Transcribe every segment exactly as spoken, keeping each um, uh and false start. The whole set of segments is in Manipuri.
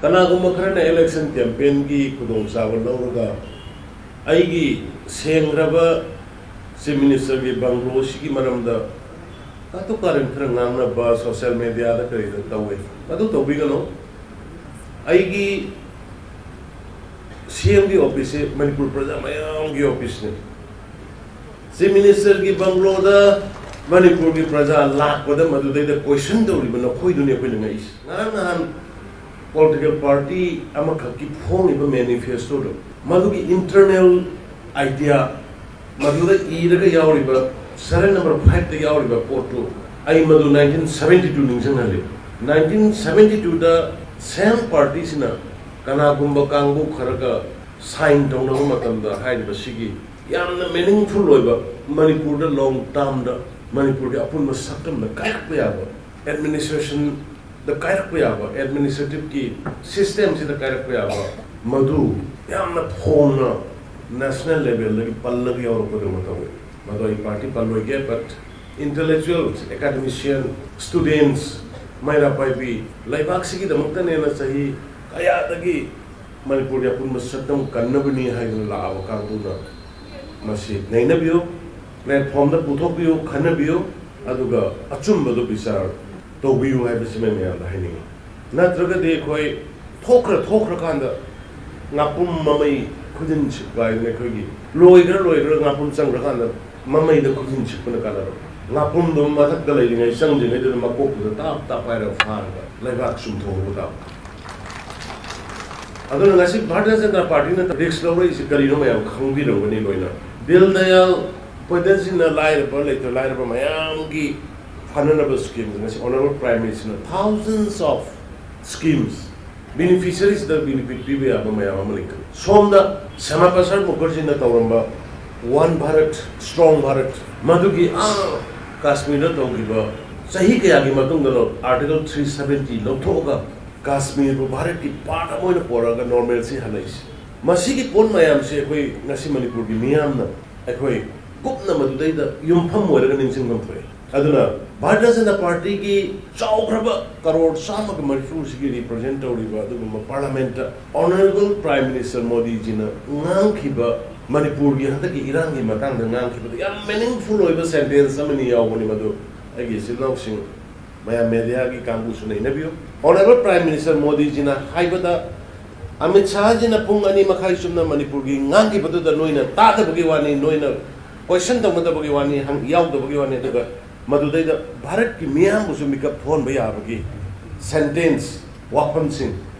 ꯀꯅꯥꯒꯨꯝꯕ ꯈꯔꯅ election campaignꯒꯤ ꯈꯨꯗꯣꯡꯆꯥꯕ ꯂꯧꯔꯒ ꯑꯩꯒꯤ ꯁꯦꯡꯈ꯭ꯔꯕ Chief Ministerꯒꯤ bungalow ꯑꯁꯤꯒꯤ ꯃꯔꯝꯗ ꯀꯥꯇꯨ ꯀꯥꯔꯟ ꯈꯔ ꯉꯥꯡꯅꯕ social mediaꯗ ꯀꯔꯤꯗ ꯇꯧꯋꯤ꯫ ꯃꯗꯨ ꯇꯧꯕꯤꯒꯅꯨ꯫ ꯑꯩꯒꯤ CMꯒꯤ officeꯁꯦ ꯃꯅꯤꯄꯨꯔ ꯄ꯭ꯔꯖꯥ ꯃꯌꯥꯝꯒꯤ officeꯅꯤ꯫ Chief Ministerꯒꯤ bungalowꯗ ꯃꯅꯤꯄꯨꯔꯒꯤ ꯄ꯭ꯔꯖꯥ ꯂꯥꯛꯄꯗ ꯃꯗꯨꯗꯩꯗ question ꯇꯧꯔꯤꯕ ꯅꯈꯣꯏꯗꯨꯅꯤ ꯑꯩꯈꯣꯏꯅ ꯉꯛꯏꯁꯦ꯫ ꯉꯔꯥꯡ ꯅꯍꯥꯟ political party ꯑꯃꯈꯛꯀꯤ ꯐꯣꯡꯉꯤꯕ manifestoꯗꯣ, ꯃꯗꯨꯒꯤ internal idea, ꯃꯗꯨꯗ ꯏꯔꯒ ꯌꯥꯎꯔꯤꯕ serial number fiveꯇ ꯌꯥꯎꯔꯤꯕ ꯄꯣꯠꯇꯨ ꯑꯩ ꯃꯗꯨ nineteen seventy two ꯅꯤꯡꯁꯤꯡꯍꯜꯂꯤ꯫ Nineteen seventy twoꯗ same partyꯁꯤꯅ ꯀꯅꯥꯒꯨꯝꯕ ꯀꯥꯡꯕꯨ ꯈꯔꯒ sign ꯇꯧꯅꯕ ꯃꯇꯝꯗ ꯍꯥꯏꯔꯤꯕꯁꯤꯒꯤ ꯌꯥꯝꯅ meaningful ꯑꯣꯏꯕ, ꯃꯅꯤꯄꯨꯔꯗ long termꯗ ꯃꯅꯤꯄꯨꯔꯒꯤ ꯑꯄꯨꯟꯕ ꯁꯛꯇꯝꯗ ꯀꯥꯏꯔꯛꯄ ꯌꯥꯕ, administrationꯗ ꯀꯥꯏꯔꯛꯄ ꯌꯥꯕ, administrativeꯀꯤ systemꯁꯤꯗ ꯀꯥꯏꯔꯛꯄ ꯌꯥꯕ, ꯃꯗꯨ ꯌꯥꯝꯅ ꯐꯣꯡꯅ national levelꯗꯒꯤ ꯄꯜꯂꯒ ꯌꯥꯎꯔꯛꯄꯗꯧꯅ ꯇꯧꯋꯤ꯫ ꯃꯗꯨ ꯑꯩ party ꯄꯜꯂꯣꯏꯒꯦ, but intellectuals, academician, students, ꯃꯩꯔꯥ ꯄꯥꯏꯕꯤ, ꯂꯩꯕꯥꯛꯁꯤꯒꯤꯗꯃꯛꯇꯅꯦꯅ ꯆꯍꯤ ꯀꯌꯥꯗꯒꯤ ꯃꯅꯤꯄꯨꯔꯒꯤ ꯑꯄꯨꯟꯕ ꯁꯛꯇꯝ ꯀꯟꯅꯕꯅꯤ ꯍꯥꯏꯗꯨꯅ ꯂꯥꯛꯑꯕ ꯀꯥꯡꯕꯨꯅ ꯃꯁꯤ ꯅꯩꯅꯕꯤꯌꯨ, platformꯗ ꯄꯨꯊꯣꯛꯄꯤꯌꯨ, ꯈꯟꯅꯕꯤꯌꯨ, ꯑꯗꯨꯒ ꯑꯆꯨꯝꯕꯗꯨ ꯕꯤꯆꯥꯔ ꯇꯧꯕꯤꯌꯨ ꯍꯥꯏꯕꯁꯤꯃ ꯃꯌꯥꯝꯗ ꯍꯥꯏꯅꯤꯡꯉꯤ꯫ ꯅꯠꯇ꯭ꯔꯒꯗꯤ ꯑꯩꯈꯣꯏ ꯊꯣꯛꯈ꯭ꯔ ꯊꯣꯛꯈ꯭ꯔꯀꯥꯟꯗ ꯉꯥꯄ꯭ꯔꯨꯝ ꯃꯃꯩ ꯈꯨꯖꯤꯟ ꯁꯤꯛꯄ ꯍꯥꯏꯗꯅ ꯑꯩꯈꯣꯏꯒꯤ ꯂꯣꯏꯈ꯭ꯔ ꯂꯣꯏꯈ꯭ꯔ ꯉꯥꯄ꯭ꯔꯨꯝ ꯆꯪꯈ꯭ꯔꯀꯥꯟꯗ ꯃꯃꯩꯗ ꯈꯨꯖꯤꯟ ꯁꯤꯛꯄꯅ ꯀꯥꯟꯅꯔꯣꯏ꯫ ꯉꯥꯄ꯭ꯔꯨꯝꯗꯨ ꯃꯊꯛꯇ ꯂꯩꯔꯤꯉꯩ, ꯆꯪꯗ꯭ꯔꯤꯉꯩꯗꯨꯗ ꯃꯀꯣꯛꯇꯨꯗ ꯇꯥꯞ ꯇꯥꯞ ꯄꯥꯏꯔꯒ ꯐꯥꯔꯒ ꯂꯩꯕꯥꯛ ꯆꯨꯝꯊꯣꯛꯍꯧꯕ ꯇꯥꯕ꯫ ꯑꯗꯨꯅ ꯉꯁꯤ ꯚꯥꯔꯇꯤꯌ ꯖꯅꯇꯥ ꯄꯥꯔꯇꯤꯅ risk ꯂꯧꯔꯛꯏꯁꯤ ꯀꯔꯤꯅꯣ ꯃꯌꯥꯝ ꯈꯪꯕꯤꯔꯝꯒꯅꯤ ꯂꯣꯏꯅ꯫ ꯗꯤꯟ ꯗꯌꯥꯜ ꯎꯄꯥꯙ꯭ꯌꯥꯌꯖꯤꯅ ꯂꯥꯏꯔꯕ, ꯂꯩꯇ ꯂꯥꯏꯔꯕ ꯃꯌꯥꯝꯒꯤ ꯐꯅꯅꯕ scheme, ꯉꯁꯤ Honourable Prime Ministerꯅ thousands of schemes, beneficiariesꯗ benefit ꯄꯤꯕ ꯌꯥꯕ ꯃꯌꯥꯝ ꯑꯃ ꯂꯩꯈ꯭ꯔꯦ꯫ ꯁꯣꯝꯗ ꯁ꯭ꯌꯥꯃꯥ ꯄ꯭ꯔꯁꯥꯗ ꯃꯨꯈꯔꯖꯤꯅ ꯇꯧꯔꯝꯕ One Bharat, Strong Bharat, ꯃꯗꯨꯒꯤ ꯑꯥ ꯀꯥꯁꯃꯤꯔꯗ ꯇꯧꯈꯤꯕ, ꯆꯍꯤ ꯀꯌꯥꯒꯤ ꯃꯇꯨꯡꯗꯅꯣ Article three seventy ꯂꯧꯊꯣꯛꯑꯒ ꯀꯥꯁꯃꯤꯔꯕꯨ ꯚꯥꯔꯠꯀꯤ part ꯑꯃ ꯑꯣꯏꯅ ꯄꯣꯔꯛꯑꯒ normalcy ꯍꯜꯂꯛꯏꯁꯦ꯫ ꯃꯁꯤꯒꯤ ꯄꯣꯠ ꯃꯌꯥꯝꯁꯦ ꯑꯩꯈꯣꯏ ꯉꯁꯤ ꯃꯅꯤꯄꯨꯔꯒꯤ ꯃꯤꯌꯥꯝꯅ ꯑꯩꯈꯣꯏ ꯀꯨꯞꯅ ꯃꯗꯨꯗꯩꯗ ꯌꯨꯝꯐꯝ ꯑꯣꯏꯔꯒ ꯅꯤꯡꯁꯤꯡꯐꯝ ꯊꯣꯛꯑꯦ꯫ ꯑꯗꯨꯅ ꯚꯥꯔꯇꯤꯌ ꯖꯅꯇꯥ ꯄꯥꯔꯇꯤꯒꯤ ꯆꯥꯎꯈ꯭ꯔꯕ ꯀꯔꯣꯔ ꯆꯥꯝꯃꯒ ꯃꯔꯤꯐꯨꯁꯤꯒꯤ ꯔꯤꯄ꯭ꯔꯖꯦꯟ ꯇꯧꯔꯤꯕ ꯑꯗꯨꯒꯨꯝꯕ ꯄꯥꯔꯂꯥꯃꯦꯟꯠꯇ ꯑꯣꯅꯔꯦꯕꯜ ꯄ꯭ꯔꯥꯏꯝ ꯃꯤꯅꯤꯁꯇꯔ ꯃꯣꯗꯤꯖꯤꯅ ꯉꯥꯡꯈꯤꯕ ꯃꯅꯤꯄꯨꯔꯒꯤ ꯍꯟꯗꯛꯀꯤ ꯏꯔꯥꯡꯒꯤ ꯃꯇꯥꯡꯗ ꯉꯥꯡꯈꯤꯕꯗ ꯌꯥꯝ ꯃꯤꯅꯤꯡꯐꯨꯜ ꯑꯣꯏꯕ ꯁꯦꯟꯇꯦꯟꯁ ꯑꯃꯅꯤ ꯌꯥꯎꯕꯅꯤ ꯃꯗꯨ꯫ ꯑꯩꯒꯤ ꯏꯆꯤꯜ ꯏꯅꯥꯎꯁꯤꯡ, ꯃꯌꯥꯝ ꯃꯦꯗꯤꯌꯥꯒꯤ ꯀꯥꯡꯕꯨꯁꯨ ꯅꯩꯅꯕꯤꯌꯨ꯫ ꯑꯣꯅꯔꯦꯕꯜ ꯄ꯭ꯔꯥꯏꯝ ꯃꯤꯅꯤꯁꯇꯔ ꯃꯣꯗꯤꯖꯤꯅ ꯍꯥꯏꯕꯗ, ꯑꯃꯤꯠ ꯁꯥꯍꯖꯤꯅ ꯄꯨꯡ ꯑꯅꯤ ꯃꯈꯥꯏ ꯆꯨꯝꯅ ꯃꯅꯤꯄꯨꯔꯒꯤ ꯉꯥꯡꯈꯤꯕꯗꯨꯗ ꯅꯣꯏꯅ ꯇꯥꯗꯕꯒꯤ ꯋꯥꯅꯤ, ꯅꯣꯏꯅ ꯀꯣꯏꯁꯟ ꯇꯧꯅꯗꯕꯒꯤ ꯋꯥꯅꯤ, ꯍꯪ-, ꯌꯥꯎꯗꯕꯒꯤ ꯋꯥꯅꯤ, ꯑꯗꯨꯒ ꯃꯗꯨꯗꯩꯗ ꯚꯥꯔꯠꯀꯤ ꯃꯤꯌꯥꯝꯕꯨꯁꯨ ꯃꯤꯀꯞ ꯊꯣꯛꯍꯟꯕ ꯌꯥꯕꯒꯤ ꯁꯦꯟꯇꯦꯟꯁ, ꯋꯥꯐꯝꯁꯤꯡ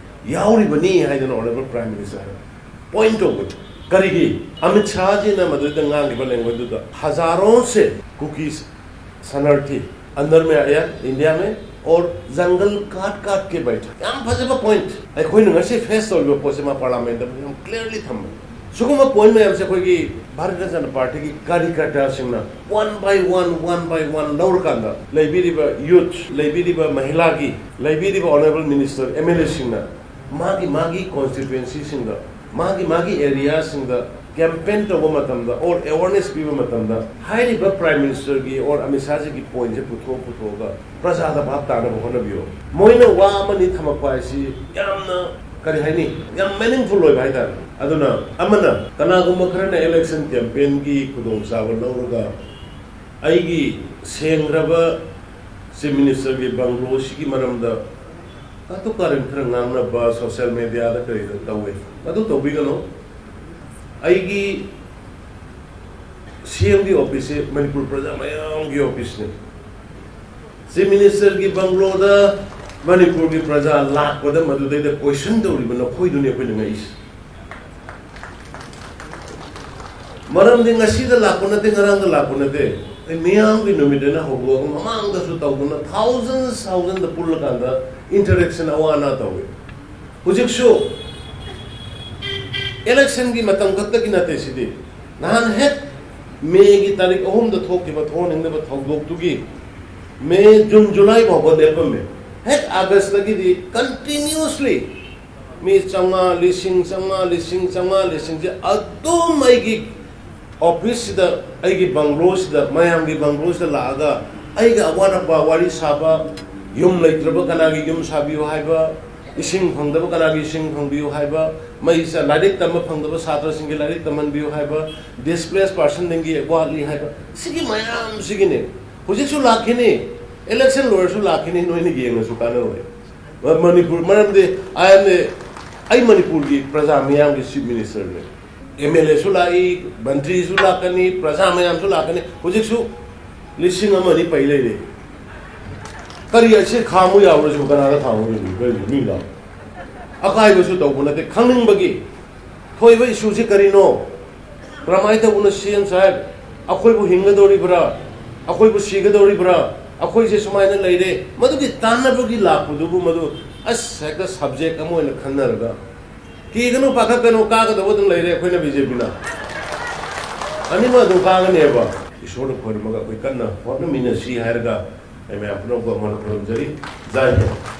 ꯌꯥꯎꯔꯤꯕꯅꯤ ꯍꯥꯏꯗꯅ ꯑꯣꯅꯔꯦꯕꯜ ꯄ꯭ꯔꯥꯏꯝ ꯃꯤꯅꯤꯁꯇꯔ ꯄꯣꯏꯟꯠ ꯇꯧꯕꯅꯤ꯫ ꯀꯔꯤꯒꯤ? ꯑꯃꯤꯠ ꯁꯥꯍꯖꯤꯅ ꯃꯗꯨꯗ ꯉꯥꯡꯂꯤꯕ ꯂꯦꯡꯒ꯭ꯋꯦꯖꯇꯨꯗ, "ꯍꯖꯥꯔꯣꯟ ꯁꯦ ꯀꯨꯀꯤꯁ ꯁꯅꯔꯊꯤ ꯑꯟꯗꯔ ꯃꯦ ꯑꯥꯌꯥ ꯏꯟꯗꯤꯌꯥ ꯃꯦ ꯑꯣꯔ ꯖꯪꯒꯜ ꯀꯥꯠ ꯀꯥꯠ ꯀꯦ ꯕꯩꯊꯥ"꯫ ꯌꯥꯝ ꯐꯖꯕ ꯄꯣꯏꯟꯠ꯫ ꯑꯩꯈꯣꯏꯅ ꯉꯁꯤ ꯐꯦꯁ ꯇꯧꯔꯤꯕ ꯄꯣꯠꯁꯦ ꯃꯥ ꯄꯥꯔꯂꯥꯃꯦꯟꯠꯇ ꯌꯥꯝ ꯀ꯭ꯂꯤꯌꯔꯂꯤ ꯊꯝꯕꯅꯤ꯫ ꯁꯤꯒꯨꯝꯕ ꯄꯣꯏꯟꯠ ꯃꯌꯥꯝꯁꯦ ꯑꯩꯈꯣꯏꯒꯤ ꯚꯥꯔꯇꯤꯌ ꯖꯅꯇꯥ ꯄꯥꯔꯇꯤꯒꯤ ꯀꯥꯔꯤꯀꯔꯇꯥꯁꯤꯡꯅ one buy one, one buy one ꯂꯧꯔꯀꯥꯟꯗ ꯂꯩꯕꯤꯔꯤꯕ ꯌꯨꯠ, ꯂꯩꯕꯤꯔꯤꯕ ꯃꯍꯤꯂꯥꯒꯤ, ꯂꯩꯕꯤꯔꯤꯕ ꯑꯣꯅꯔꯦꯕꯜ ꯃꯤꯅꯤꯁꯇꯔ, ꯑꯦꯝ ꯑꯦꯜ ꯑꯦꯁꯤꯡꯅ ꯃꯥꯒꯤ ꯃꯥꯒꯤ ꯀꯣꯟꯁꯇꯤꯇ꯭ꯋꯦꯟꯁꯤꯁꯤꯡꯗ, ꯃꯥꯒꯤ ꯃꯥꯒꯤ ꯑꯦꯔꯤꯌꯥꯁꯤꯡꯗ ꯀꯦꯝꯄꯦꯟ ꯇꯧꯕ ꯃꯇꯝꯗ ꯑꯣꯔ ꯑꯦꯋꯥꯔꯅꯦꯁ ꯄꯤꯕ ꯃꯇꯝꯗ ꯍꯥꯏꯔꯤꯕ ꯄ꯭ꯔꯥꯏꯝ ꯃꯤꯅꯤꯁꯇꯔꯒꯤ ꯑꯣꯔ ꯑꯃꯤꯠ ꯁꯥꯍꯖꯤꯒꯤ ꯄꯣꯏꯟꯠꯁꯦ ꯄꯨꯊꯣꯛ ꯄꯨꯊꯣꯛꯑꯒ ꯄ꯭ꯔꯖꯥꯗ ꯚꯥꯞ ꯇꯥꯅꯕ ꯍꯣꯠꯅꯕꯤꯌꯣ꯫ ꯃꯣꯏꯅ ꯋꯥ ꯑꯃꯅꯤ ꯊꯝꯃꯛꯄ ꯍꯥꯏꯁꯤ ꯌꯥꯝꯅ, ꯀꯔꯤ ꯍꯥꯏꯅꯤ, ꯌꯥꯝ ꯃꯤꯅꯤꯡꯐꯨꯜ ꯑꯣꯏꯕ ꯍꯥꯏꯇꯥꯔꯦ꯫ ꯑꯗꯨꯅ ꯑꯃꯅ, ꯀꯅꯥꯒꯨꯝꯕ ꯈꯔꯅ ꯏꯂꯦꯛꯁꯟ ꯀꯦꯝꯄꯦꯟꯒꯤ ꯈꯨꯗꯣꯡꯆꯥꯕ ꯂꯧꯔꯒ ꯑꯩꯒꯤ ꯁꯦꯡꯈ꯭ꯔꯕ ꯆꯤꯐ ꯃꯤꯅꯤꯁꯇꯔꯒꯤ ꯕꯪꯒ꯭ꯂꯣꯁꯤꯒꯤ ꯃꯔꯝꯗ ꯀꯥꯇꯨ ꯀꯥꯔꯟ ꯈꯔ ꯉꯥꯡꯅꯕ ꯁꯣꯁꯤꯌꯦꯜ ꯃꯦꯗꯤꯌꯥꯗ ꯀꯔꯤꯗ ꯇꯧꯋꯦ꯫ ꯑꯗꯨ ꯇꯧꯕꯤꯒꯅꯨ꯫ ꯑꯩꯒꯤ ꯁꯤ ꯑꯦꯝꯒꯤ ꯑꯣꯐꯤꯁꯁꯦ ꯃꯅꯤꯄꯨꯔ ꯄ꯭ꯔꯖꯥ ꯃꯌꯥꯝꯒꯤ ꯑꯣꯐꯤꯁꯅꯤ꯫ ꯆꯤꯐ ꯃꯤꯅꯤꯁꯇꯔꯒꯤ ꯕꯪꯒ꯭ꯂꯣꯗ ꯃꯅꯤꯄꯨꯔꯒꯤ ꯄ꯭ꯔꯖꯥ ꯂꯥꯛꯄꯗ ꯃꯗꯨꯗꯩꯗ ꯀꯣꯏꯁꯟ ꯇꯧꯔꯤꯕ ꯅꯈꯣꯏꯗꯨꯅꯤ ꯑꯩꯈꯣꯏꯅ ꯉꯛꯏꯁꯦ꯫ ꯃꯔꯝꯗꯤ ꯉꯁꯤꯗ ꯂꯥꯛꯄ ꯅꯠꯇꯦ, ꯉꯔꯥꯡꯗ ꯂꯥꯛꯄ ꯅꯠꯇꯦ꯫ ꯑꯩ ꯃꯤꯌꯥꯝꯒꯤ ꯅꯨꯃꯤꯠ ꯑꯅ ꯍꯧꯗꯣꯛꯑꯒ ꯃꯃꯥꯡꯗꯁꯨ ꯇꯧꯗꯅ ꯊꯥꯎꯖꯟ ꯊꯥꯎꯖꯟꯗ ꯄꯨꯜꯂꯀꯥꯟꯗ ꯏꯟꯇꯔꯦꯛꯁꯟ ꯑꯋꯥ ꯑꯅꯥ ꯇꯧꯏ꯫ ꯍꯧꯖꯤꯛꯁꯨ ꯏꯂꯦꯛꯁꯟꯒꯤ ꯃꯇꯝ ꯈꯛꯇꯒꯤ ꯅꯠꯇꯦ ꯁꯤꯗꯤ꯫ ꯅꯍꯥꯟ ꯍꯦꯛ ꯃꯦꯒꯤ ꯇꯥꯔꯤꯛ ꯑꯍꯨꯝꯗ ꯊꯣꯛꯈꯤꯕ ꯊꯣꯛꯍꯟꯅꯤꯡꯗꯕ ꯊꯧꯗꯣꯛꯇꯨꯒꯤ ꯃꯦ, ꯖꯨꯟ, ꯖꯨꯂꯥꯏ ꯐꯥꯎꯕ ꯂꯦꯞꯄꯝꯃꯦ꯫ ꯍꯦꯛ ꯑꯥꯒꯁꯇꯒꯤꯗꯤ ꯀꯟꯇꯤꯅ꯭ꯌꯨꯁꯂꯤ ꯃꯤ ꯆꯥꯝꯃꯉꯥ, ꯂꯤꯁꯤꯡ ꯆꯥꯝꯃꯉꯥ, ꯂꯤꯁꯤꯡ ꯆꯥꯝꯃꯉꯥ, ꯂꯤꯁꯤꯡꯁꯦ ꯑꯗꯨꯝ ꯑꯩꯒꯤ ꯑꯣꯐꯤꯁꯁꯤꯗ, ꯑꯩꯒꯤ ꯕꯪꯒ꯭ꯂꯣꯁꯤꯗ, ꯃꯌꯥꯝꯒꯤ ꯕꯪꯒ꯭ꯂꯣꯁꯤꯗ ꯂꯥꯛꯑꯒ ꯑꯩꯒ ꯑꯋꯥꯠ ꯑꯄꯥ ꯋꯥꯔꯤ ꯁꯥꯕ, ꯌꯨꯝ ꯂꯩꯇ꯭ꯔꯕ ꯀꯅꯥꯒꯤ ꯌꯨꯝ ꯁꯥꯕꯤꯌꯨ ꯍꯥꯏꯕ, ꯏꯁꯤꯡ ꯐꯪꯗꯕ ꯀꯅꯥꯒꯤ ꯏꯁꯤꯡ ꯐꯪꯕꯤꯌꯨ ꯍꯥꯏꯕ, ꯃꯩ ꯆ-, ꯂꯥꯏꯔꯤꯛ ꯇꯝꯕ ꯐꯪꯗꯕ ꯁꯥꯇ꯭ꯔꯁꯤꯡꯒꯤ ꯂꯥꯏꯔꯤꯛ ꯇꯝꯍꯟꯕꯤꯌꯨ ꯍꯥꯏꯕ, ꯗꯤꯁꯄ꯭ꯂꯦꯁ ꯄꯥꯔꯁꯟꯁꯤꯡꯒꯤ ꯋꯥꯠꯂꯤ ꯍꯥꯏꯕ, ꯁꯤꯒꯤ ꯃꯌꯥꯝꯁꯤꯒꯤꯅꯦ꯫ ꯍꯧꯖꯤꯛꯁꯨ ꯂꯥꯛꯈꯤꯅꯤ, ꯏꯂꯦꯛꯁꯟ ꯂꯣꯏꯔꯁꯨ ꯂꯥꯛꯈꯤꯅꯤ, ꯅꯣꯏꯅ ꯌꯦꯡꯉꯁꯨ ꯀꯥꯟꯅꯔꯣꯏ꯫ ꯃ-, ꯃꯅꯤꯄꯨꯔ, ꯃꯔꯝꯗꯤ I am a, ꯑꯩ ꯃꯅꯤꯄꯨꯔꯒꯤ ꯄ꯭ꯔꯖꯥ ꯃꯤꯌꯥꯝꯒꯤ ꯆꯤꯐ ꯃꯤꯅꯤꯁꯇꯔꯅꯦ꯫ ꯑꯦꯝ ꯑꯦꯜ ꯑꯦꯁꯨ ꯂꯥꯛꯏ, ꯃꯟꯇ꯭ꯔꯤꯁꯨ ꯂꯥꯛꯀꯅꯤ, ꯄ꯭ꯔꯖꯥ ꯃꯌꯥꯝꯁꯨ ꯂꯥꯛꯀꯅꯤ꯫ ꯍꯧꯖꯤꯛꯁꯨ ꯂꯤꯁꯤꯡ ꯑꯃ ꯑꯅꯤ ꯄꯩ ꯂꯩꯔꯦ꯫ ꯀꯔꯤ ꯑꯁꯤ ꯈꯥꯝꯃꯨ ꯌꯥꯕ꯭ꯔꯁꯨ ꯀꯅꯥꯗ ꯈꯥꯝꯃꯨ ꯌꯥꯕ꯭ꯔꯣ? ꯀꯔꯤꯅꯣ ꯃꯤ ꯂꯥꯛ-, ꯑꯀꯥꯏꯕꯁꯨ ꯇꯧꯕ ꯅꯠꯇꯦ꯫ ꯈꯪꯅꯤꯡꯕꯒꯤ ꯊꯣꯛꯏꯕ ꯏꯁꯨꯁꯤ ꯀꯔꯤꯅꯣ? ꯀꯔꯝꯍꯥꯏꯅ ꯇꯧꯕꯅꯣ ꯁꯤ ꯑꯦꯝ ꯁꯥꯍꯦꯕ? ꯑꯩꯈꯣꯏꯕꯨ ꯍꯤꯡꯒꯗꯧꯔꯤꯕ꯭ꯔꯥ? ꯑꯩꯈꯣꯏꯕꯨ ꯁꯤꯒꯗꯧꯔꯤꯕ꯭ꯔꯥ? ꯑꯩꯈꯣꯏꯁꯦ ꯁꯨꯃꯥꯏꯅ ꯂꯩꯔꯦ꯫ ꯃꯗꯨꯒꯤ ꯇꯥꯟꯅꯕꯒꯤ ꯂꯥꯛꯄꯗꯨꯕꯨ ꯃꯗꯨ ꯑꯁ ꯍꯦꯛꯇ ꯁꯕꯖꯦꯛ ꯑꯃ ꯑꯣꯏꯅ ꯈꯟꯅꯔꯒ ꯀꯤꯒꯅꯨ, ꯄꯥꯈꯠꯀꯅꯨ, ꯀꯥꯒꯗꯧꯕ ꯑꯗꯨꯝ ꯂꯩꯔꯦ ꯑꯩꯈꯣꯏꯅ ꯕꯤ ꯖꯦ ꯄꯤꯅ꯫ ꯑꯅꯤꯃꯛ ꯑꯗꯨꯝ ꯀꯥꯒꯅꯦꯕ꯫ ꯏꯁꯣꯔꯗ ꯈꯣꯏꯔꯝꯃꯒ ꯑꯩꯈꯣꯏ ꯀꯟꯅ ꯍꯣꯠꯅꯃꯤꯟꯅꯁꯤ ꯍꯥꯏꯔꯒ ꯑꯩ ꯃꯌꯥꯝ ꯄꯨꯝꯅꯃꯛꯄꯨ ꯑꯃꯨꯛ ꯍꯟꯅ ꯈꯨꯔꯨꯝꯖꯔꯤ꯫ ꯖꯥꯏ ꯍꯤꯟꯗ꯫